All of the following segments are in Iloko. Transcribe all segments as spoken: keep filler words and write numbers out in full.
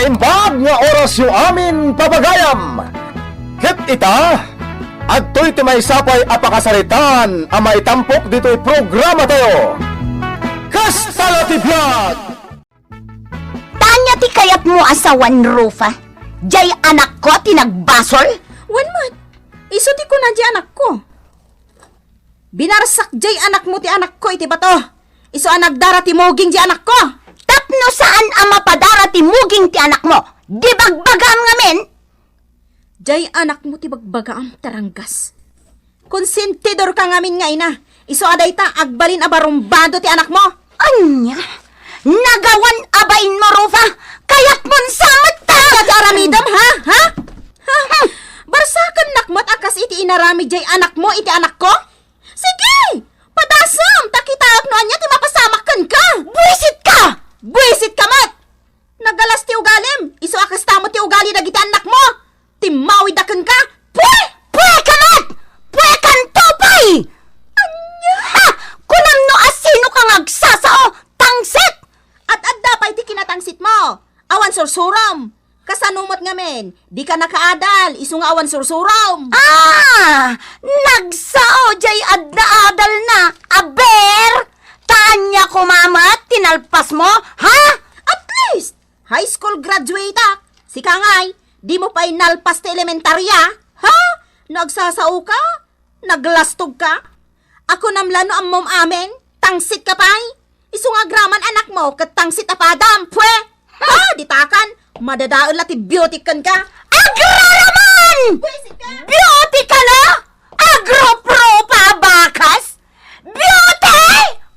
Imbag nga orasyo amin, papagayam! Ket ita, adtoy ti maysa pay a pakasaritaan a maitampok ditoy programatayo. Kasta la ti biag! Tanya ti kayatmo a sawen, Rufa? Jay anakko ti nagbasol? Wen met, isu ti kuna jay anakko. Binarsak jay anakmo ti anakko iti bato. Isu a nagdara ti muging jay anakko. Tapno saan a mapadara ti muging ti anakmo, di bagbagaam ngamin? Jay anakmo ti bagbagaam, taranggas. Konsentidorka ngamin nga ina. Isu a dayta agbalin a barumbado ti anakmo. Ania? Nagawan a bainmo, Rufa? Kayatmon sa met ta! Ania ti aramidem, ha? Ha? Ha? Barsakennak met a kas iti inaramid jay anakmo iti anakko? Sige! Padasem ta kitaek no ania ti mapasamak kenka! Buisitka! Buisitka met! Nagalas ti ugalim! Isu a kasta met ti ugali dagiti annakmo! Timmawidda kenka! Pue! Pueka met! Puekanto pay! Ania? Ha! Kunam no asino ka nga agsasao, tangsit! Ad-adda pay ti kinatangsitmo! Awan sursurom! Kasano met ngamin, dika nakaadal, isu nga awan sursurom? Ah! Nagsao jay adda adalna, aber! Ta ania koma met ti nalpasmo, ha? At least, high school graduate-ak. Sika ngay, dimo pay nalpas ti elementarya, ha? No agsasaoka, naglastogka? Akunam la no ammom amin, tangsitka pay? Isu nga agraman anakmo ket tangsit a padam, pue! Ha, ditakan, madadael la ti beauty kenka. Agraraman! Buisit ka! Beauty ka la? Agrupropa a bakas? Beauty!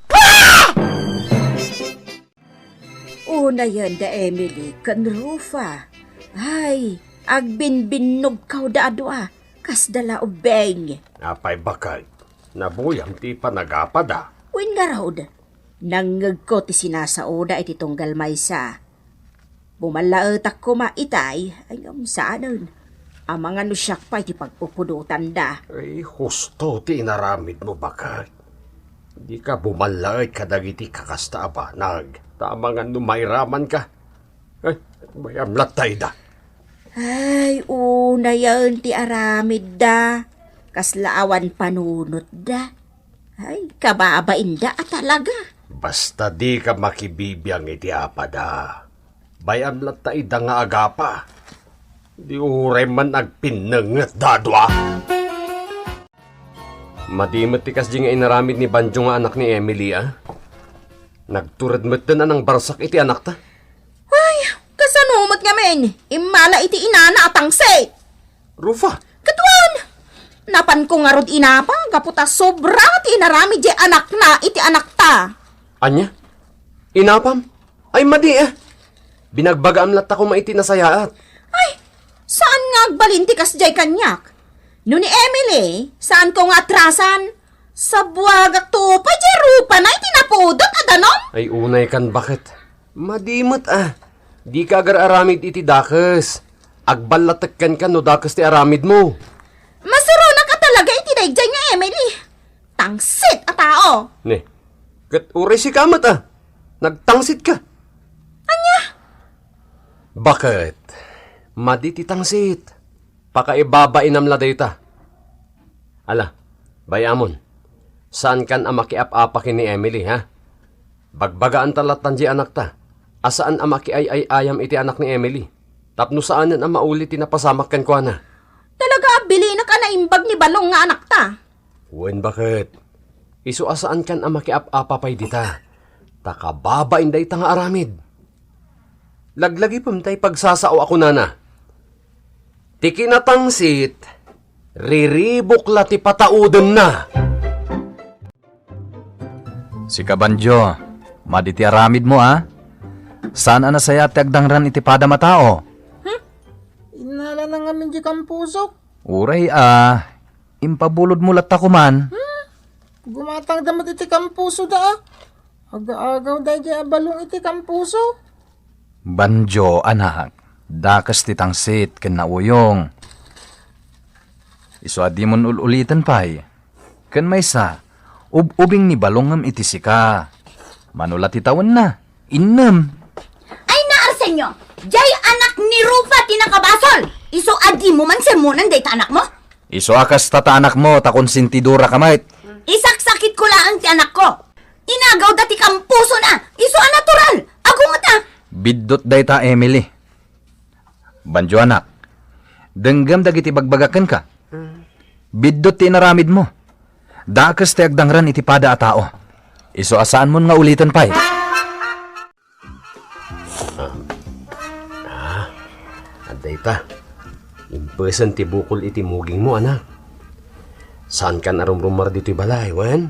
Pue! Unayen da Emily ken Rufa. Ay, agbinbinnogkawda a dua, kasda la ubbing. Apay baket, nabuyam ti panagapada? Wen ngarud, nangngegko ti sinasaoda iti tunggal maysa. Bumallaetak koma itay, ay ngem saanen. Amangan no siak pay ti pagpupudotanda. Ay, husto ti inaramidmo, baket. Dika bumallaet kadagiti kakasta a banag, ta amangan no mairamanka. Ay, mayam latta ida. Ay, unayen ti aramidda. Kasla awan panunotda. Ay, kababainda a talaga. Basta dika makibibiang iti apada. Bay-am latta ida nga agapa. Di uray man agpinnengngetda a dua. Madi met ti kasdi nga inaramid ni Banjo nga anak ni Emily, a? Nagtured metten a nangbarsak iti anakta. Ay, kasano met ngamin? Immala iti inana a tangsit. Rufa! Ket wen, napanko ngarud inapa gapu ta sobra ti inaramid jay anakna iti anakta. Ania? Inapam? Ay, madi, a. Binagbagaam latta koma iti nasayaat. Ay, saan nga agbalin ti kasdiay kaniak? No ni Emily, saanko nga atrasan. Sabuagakto pay jay rupana iti napudot a danum. Ay, unaykan, baket. Madi met, a. Dika agar-aramid iti dakes. Agballatek kenka no dakes ti aramidmo. Masuronak a talaga iti daydiay nga Emily. Tangsit a tao. Ne, ket uray sika met, a. Nagtangsit ka. Ania? Baket, madi ti tangsit. Pakaibabainam la dayta. Ala, bay-amon, saankan a makiap-apa ken ni Emily, ha? Bagbagaanta lattan diay anakta a saan a makiay-ay-ayam iti anak ni Emily, tapno saanen a mauli ti napasamak kenkuana. Talaga a bilinak a naimbag ni Balong nga anakta. Wen, baket. Isu a saankan a makiap-apa pay dita, ta kababain dayta nga aramid. Laglagipem tay pagsasao a kunana, "Ti kinatangsit, riribuk la ti pataudenna." Sika, Banjo, madi ti aramidmo, a? Saan a nasayaat ti agdangran iti padam a tao? Hmm? Innalana ngamin di kampusok. Uray, a, impabulodmo latta koman. Hmm? Gumatangda met iti kampusoda, a. Aga-agaw daydiay a balong iti kampuso. Banjo, anak, dakes ti tangsit ken nauyong. Isu a dimon ul-uliten pay. Ken maysa, ub-ubing ni Balong ngem iti sika. Mano la ti tawenna? Innem. Ay na, Arsenio, jay a Nakabasol! Isu a dimo man sermonan dayta anakmo? Isu a kasta ta anakmo, ta konsentidoraka met. Isaksakitko laeng ti anakko. Inagawda ti kampusona. Isu a natural. Agungeta. Biddut dayta, Emily. Banjo, anak. Denggem dagiti ibagbagak kenka. Biddut ti inaramidmo. Dakes ti agdangran iti pada a tao. Isu a saanmon nga uliten pay. Ah, ah, adda ita. Impesen ti bukol iti mugingmo, anak. Saankan a rumrumar ditoy balay, wen?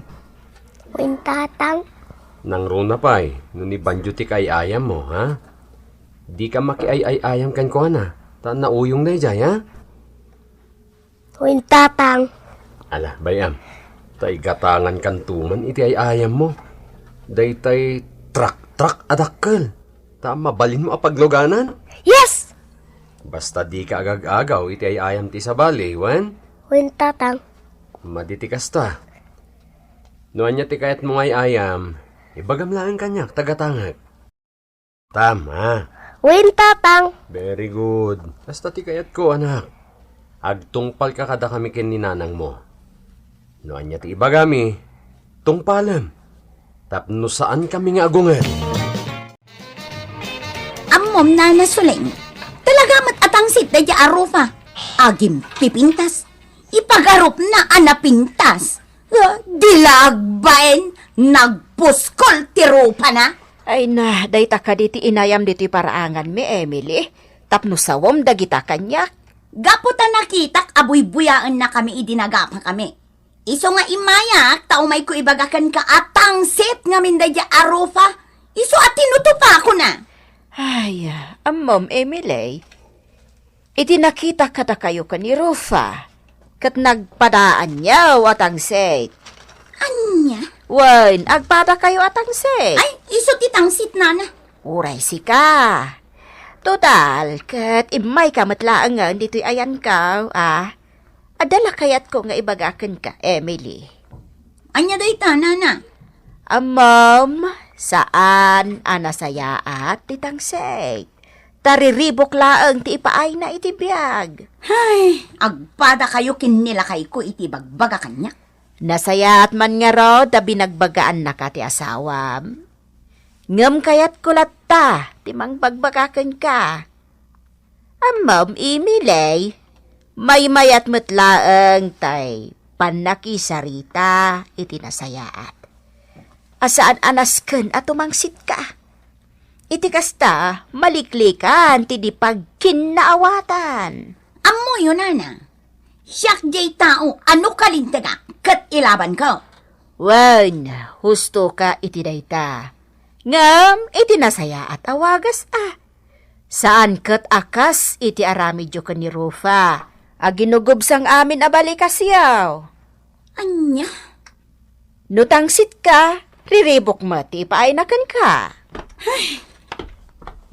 Wen, Tatang. Nangruna pay, no ni Banjo ti kaay-ayammo, ha? Dika makiay-ay-ayam kenkuana, ta nauyong daydiay, ha? Wen, Tatang. Ala, bay-am. Ta igatangankanto man iti ay-ayammo. Daytay trak-trak a dakkel. Ta mabalinmo a pagluganan. Yes! Basta dika agag-agaw iti ay-ayam ti sabali, wen? Wen, Tatang. Madi ti kasta. No ania ti kayatmo nga ay-ayam, ibagam laeng kaniak, ta gatangek. Tama. Wen, Tatang. Very good. Kasta ti kayatko, anak. Agtungpalka kadakami ken ni nanangmo. No ania ti ibagami, tungpalem. Tapno saankami nga agunget. Ammom, Nana Suleng, talaga met a tangsit daydiay a rufa. Agimpipintas. Ipagarupna a napintas. Ah, di la agbain, nagpuskol ti rupana. Ay na, dayta kadi ti inayam ditoy paraanganmi, Emily. Tapno sawem dagita kaniak. Gapu ta nakitak a buybuyaennakami idi nagapakami. Isu nga immayak ta umayko ibaga kenka a tangsit ngamin daydiay a rufa. Isu a tinutupakona. Ay, ammom, Emily. Iti nakitak kadakayo ken ni Rufa, ket nagpadaanyo a tangsit. Ania? Wen, agpadakayo a tangsit. Ay, isu ti tangsit, Nana. Uray sika. Total, ket immayka met laengen ditoy ayanko, a? Adda la kayatko nga ibaga kenka, Emily. Ania dayta, Nana? Ammom, saan a nasayaat ti tangsit. Ta riribuk laeng ti ipaayna iti biag. Ay, agpadakayo ken ni lakayko iti bagbaga kaniak. Nasayaat man ngarud ta binagbagaannaka ti asawam. Ngem kayatko latta ti mangbagbaga kenka. Ammom, Emily, maymayat met laeng tay pannakisarita iti nasayaat. A saan a nasken a tumangsitka. Iti kasta, maliklikan ti di pagkinnaawatan. Ammoyo, Nana, siak diay tao a no kalintegak ket ilabanko. Wen, hustoka iti dayta. Ngem iti nasayaat a wagas a. Saan ket a kas iti aramidyo ken ni Rufa a ginugubsang amin a balikasyo. Ania? No tangsitka, riribuk met ti ipaayna kenka. Ay.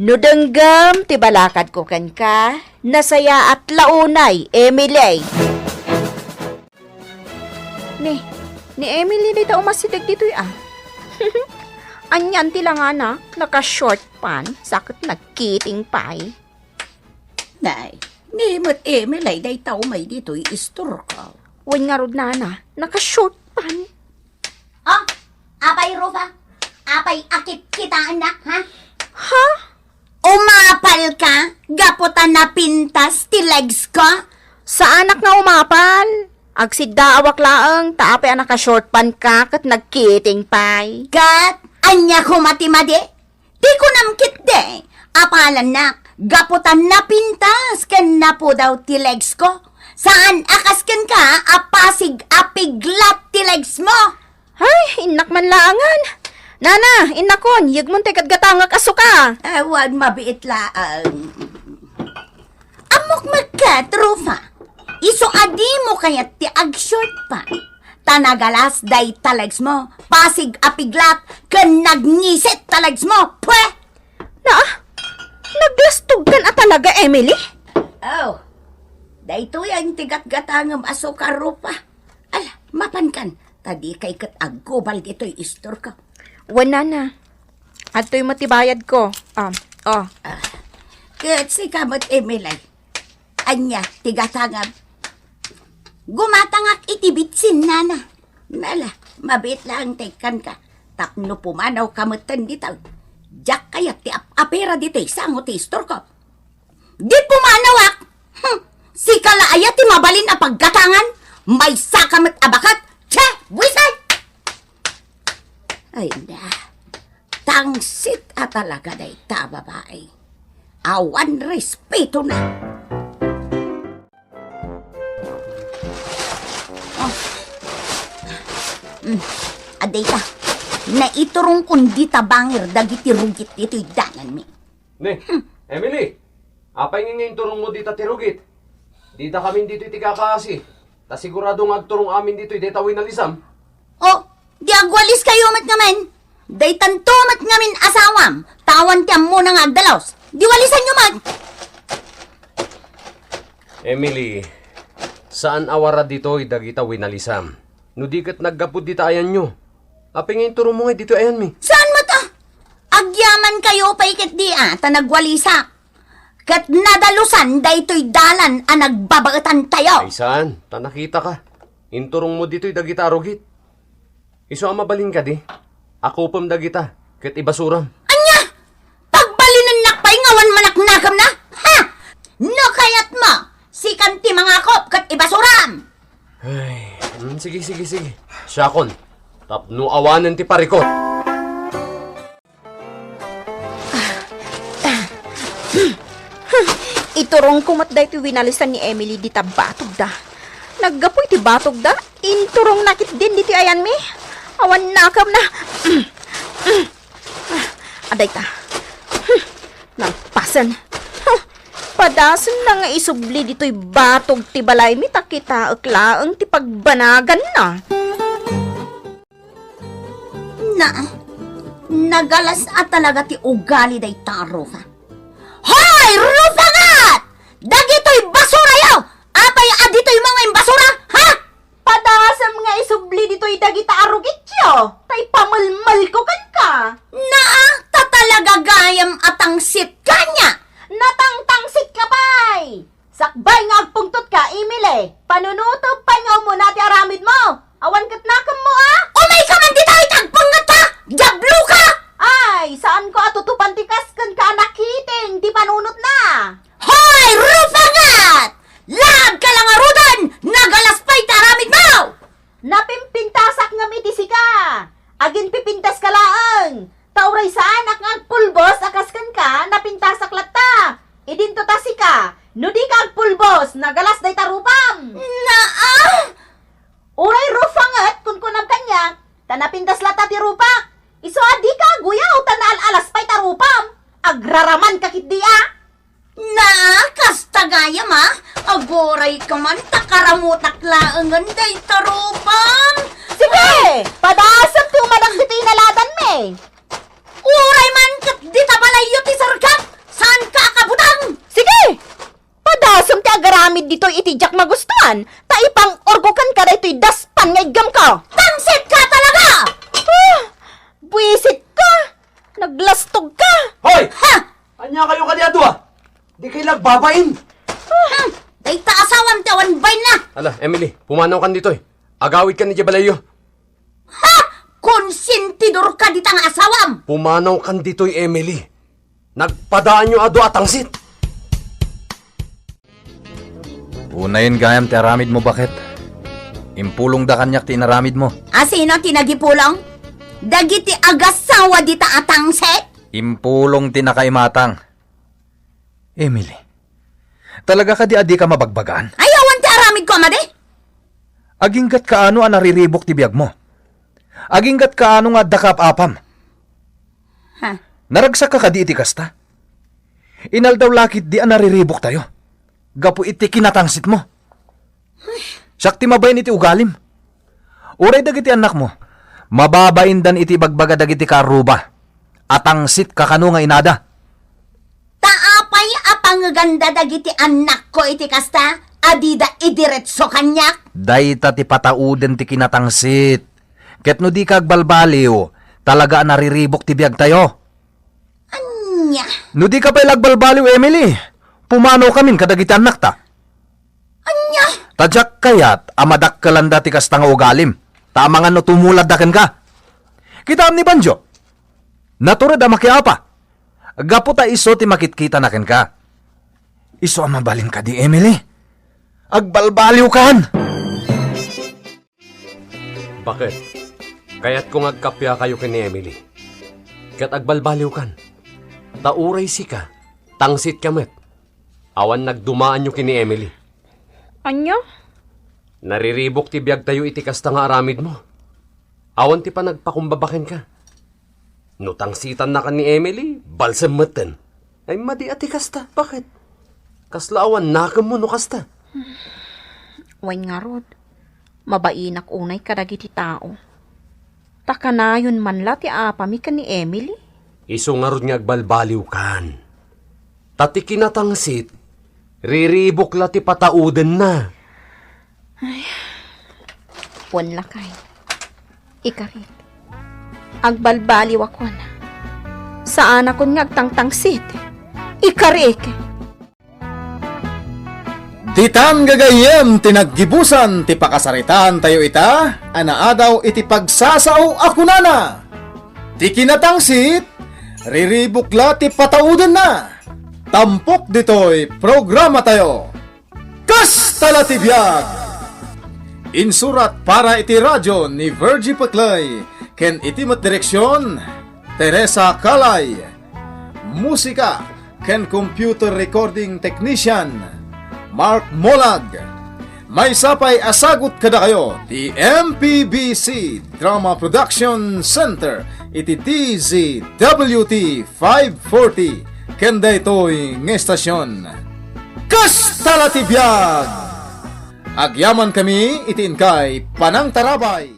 No denggem ti balakadko kenka, nasayaat la unay, Emily. Ni, ni Emily dayta umasideg ditoy a. Anian ti langana, naka-short pants, ket nagkiting pay. Nay, ni met Emily dayta umay ditoy istorko. Wen ngarud, Nana, naka-short pants. Oh, apay, Rufa? Apay a kitkitaennak, ha? Ha? Umapalka gapu ta napintas ti legsko? Saanak nga umapal. Agsiddaawak laeng ta apay a naka-short pants ka ket nagkiting pay. Ket ania koma ti madi? Ti kunam ketdi, apalannak, gapu ta napintas ken napudaw ti legsko. Saan a kas kenka a pasig a piglat ti legsmo. Ay, innak man laengen. Nana, innakon, yegmon ti gatgatangek a suka. Awan, mabiit laeng. Ammok met ket, Rufa, isu a dimo kayat ti ag-short pants. Ta nagalas dayta legsmo, pasig a piglat, ken nagngisit ta legsmo. Pwe! Na, naglastogkan a talaga, Emily? Oh, daytoy a ti gatgatangem a suka, Rufa. Ala, mapankan, ta dikay ket aggubal ditoy istorko. Wen, Nana. Adtoy met ti bayadko. Ah, oh. Ah, Ket sika met, Emily. Ania ti gatangam? Gumatangak iti bitsin, nana. Nala, mabiit laeng ta ikkanka. Tapno pumanawka metten dita. Diak kayat ti ap-apira ditoy sango ti istorko. Di pumanawak! Hm! Sika la aya ti mabalin a paggatangan? Maysaka met a baket! Che! Buisay! Ay na, tangsit a talaga dayta a babai. Awan respeto na. Oh. Mm. Adayta, naiturongkon dita bangir dagiti rugit ditoy dalanmi. Ne, Emily, apay nga inturongmo dita ti rugit? Dida kamin ditoy ti kakaasi, ta sigurado nga agturong amin ditoy dayta winalisam. Oh, di agwaliskayo met ngamin. Daytanto met ngamin asawam, ta awan ti ammona nga agdalos. Di walisanyo met. Emily, saan a wara ditoy dagita winalisam. No di ket naggapu dita ayanyo. Apay nga inturongmo ngay ditoy ayanmi? Saan met a? Agyamankayo pay ket di a, ta nagwalisak. Ket nadalusan daytoy dalan a nagbabaetantayo. Ay saan, ta nakitaka. Inturongmo ditoy dagita a rugit. Isu a mabalin kadi, akupem dagita, ket ibasuram. Ania? Pagbalinennak pay nga awan manaknakemna? Ha? No kayatmo, sikan ti mangakup ket ibasuram. Ay, mm, sige, sige, sige. Siakon, tapno awanen ti parikut. Iturongko met daytoy winalisan ni Emily dita batogda. Naggapu iti batogda, inturongna ketdin ditoy ayanmi. Awan nakemna. Adayta. Nalpasen. Huh, padasenna nga isubli ditoy batog ti balaymi ta kitaek laeng ti pagbanaganna. Na, nagalas a talaga ti ugali dayta a Rufa. Hoy, Rufa ngat! Dagitoy basurayo! Apay a ditoymo nga imbasura, ha? Padasem nga isubli ditoy dagita a rugityo, ta ipamelmelko kenka. Naa, ta talaga gayam a tangsit kanya. Natangtangsit ka pay! Sakbay nga agpungtot ka, Emily. Panunutob pay nga umuna ti aramidmo. Awan ket nakemmo, a? Umayka man ditoy, ta agpunget ka! Diablo ka! Ay, saanko a tutupan ti kas kenka a nakiting ti panunotna. Hoy, Rufa ngat! Laag ka la ngaruden! Nagalas pay ti aramidmo! Napimpintasak ngem iti sika. Aginpipintas ka laeng. Ta uray saanak nga agpulbos a kas kenka, napintasak latta. Idinto ta sika, no di ka agpulbos, nagalas dayta rupam. Naa! Uray Rufa nget, kunkunam kaniak, ta napintas latta ti rupak. Isu a di ka aguyaw, ta naal-alas pay ta rupam. Agraraman ka ketdi a. Na, kasta gayam a. Aguray ka man, ta karamutak laengen dayta rupam. Sige, padasem ti umanak ditoy inaladanmi. Uray man ket dita balayyo ti serkak, saanka a kabutang? Sige! Padasem ti agaramid ditoy iti diak magustuan, ta ipang-urko kenka daytoy daspan nga iggamko. Tangsit ka talaga! Ah! Buisit ka! Naglastog ka! Hoy! Ha! Ania kayo kadi a dua? Di kayo nagbabain? Hmm, dayta asawam ti awan bainna! Ala, Emily, pumanaw kan ditoy. Agawid kan idiay balayyo. Ha! Konsentidor ka dita nga asawam! Pumanaw kan ditoy, Emily. Nagpadaanyo a dua a tangsit. Unayen gayam ti aramidmo, baket. Impulongda kaniak ti inaramidmo. A sino ti nagipulong? Dagiti agasawa dita a tangsit? Impulong ti nakaimatang. Emily, talaga kadi a dika mabagbagaan? Ay, awan ti aramidko a madi. Aginggat kaano a nariribuk ti biagmo? Aginggat kaano nga adda kaap-apam? Ha? Naragsak ka kadi iti kasta? Inaldaw la ketdi a nariribuktayo gapu iti kinatangsitmo. Siak ti mabain iti ugalim. Uray dagiti annakmo, mababaindan iti ibagbaga dagiti kaarruba a tangsit ka kano nga inada. Ta apay a pangeganda dagiti annakko iti kasta a dida idiretso kaniak? Dayta ti patauden ti kinatangsit. Ket no dika agbalbaliw, talaga a nariribuk ti biagtayo. Ania No dika pay la agbalbaliw, Emily, pumanaw kamin kadagiti annakta. Ania? Ta diak kayat a madakkelanda ti kasta nga ugalim, ta amangan no tumuladda kenka. Kitaem ni Banjo, natured a makiapa, gapu ta isu ti makitkitana kenka. Isu a mabalin kadi, Emily? Agbalbaliwkan! Baket, kayatko nga agkappiakayo ken ni Emily. Ket agbalbaliwkan. Ta uray sika, tangsitka met. Awan nagdumaanyo ken ni Emily. Ania? Nariribuk ti biagtayo iti kasta nga aramidmo. Awan ti panagpakumbaba kenka. No tangsitannakan ni Emily, balsem metten. Ay, madi a ti kasta. Baket? Kasla awan nakemmo no kasta. Wen ngarud, mabainak unay kadagiti tao. Ta kanayon man la ti apami ken ni Emily? Isu ngarud nga agbalbaliwkan. Ta ti kinatangsit, riribuk la ti pataudenna. Wen lakay. Ikarik. Agbalbaliwakon. Saanakon nga agtangtangsit. Ikarik. Ditan gagayyem ti naggibusan ti pakasaritaantayo ita a naadaw iti pagsasao a kunana, "Ti kinatangsit, riribuk la ti pataudenna." Tampok ditoy programatayo. Kasta la ti biag! Insurat para iti radio ni Virgie Peclay ken iti met direksion, Teresa Calay. Musika ken computer recording technician, Mark Molag. Maysa pay a sagut kadakayo ti M P B C Drama Production Center iti D Z W T five forty ken daytoy nga estasion. Kasta la ti biag! Agyamankami iti inkay panangtarabay.